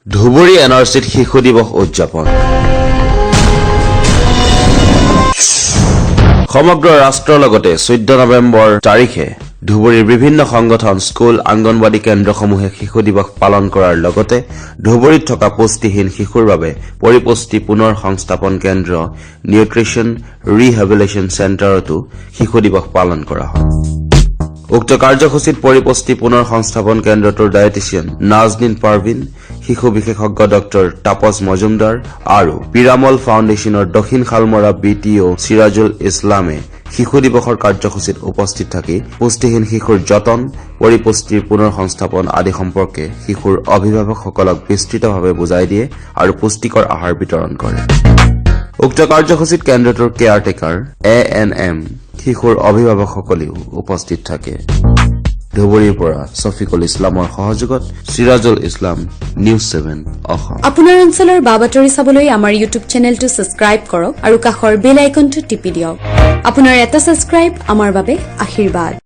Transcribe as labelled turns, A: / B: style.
A: Dhubri N R চিত শিশু দিৱস উদযাপন। সমগ্ৰ ৰাষ্ট্ৰৰ লগতে 14 নৱেম্বৰ তাৰিখে ধুবুৰীৰ বিভিন্ন সংগঠন, স্কুল, আংগনবাড়ী কেন্দ্ৰসমূহে শিশু দিৱস পালন কৰাৰ লগতে ধুবুৰীত থকা পুষ্টিহীন শিশুৰ বাবে পৰিপুষ্টি পুনৰ সংস্থাপন কেন্দ্ৰ, নিউট্ৰিচন ৰিহেবিলেশ্যন চেণ্টাৰতো শিশু দিৱস পালন কৰা হয়। উক্ত কাৰ্যসূচীত পৰিপুষ্টি পুনৰ সংস্থাপন কেন্দ্ৰটোৰ ডায়েটিচিয়ান নাজনীন পাৰভিন, শিশু বিশেষজ্ঞ ডক্টৰ তাপস মজুমদাৰ আৰু পিৰামল ফাউণ্ডেশ্যনৰ দক্ষিণ শালমৰা বিটিঅ' চিৰাজুল ইছলামে শিশু দিৱসৰ কাৰ্যসূচীত উপস্থিত থাকি পুষ্টিহীন শিশুৰ যতন, পৰিপুষ্টিৰ পুনৰ সংস্থাপন আদি সম্পৰ্কে শিশুৰ অভিভাৱকসকলক বিস্তৃতভাৱে বুজাই দিয়ে আৰু পুষ্টিকৰ আহাৰ বিতৰণ কৰে। উক্ত কাৰ্যসূচীত কেন্দ্ৰটোৰ কেয়াৰটেকাৰ, এএনএম, শিশুৰ অভিভাৱকসকলেও উপস্থিত থাকে। ধুবুৰীৰ পৰা ছফিকুল ইছলামৰ সহযোগত চিৰাজুল ইছলাম, নিউজ 7 অসম।
B: আপোনাৰ অঞ্চলৰ বা বাতৰি চাবলৈ আমাৰ ইউটিউব চেনেলটো ছাবস্ক্ৰাইব কৰক আৰু কাষৰ বেল আইকনটো টিপি দিয়ক। আপোনাৰ এটা ছাবস্ক্ৰাইব আমাৰ বাবে আশীৰ্বাদ।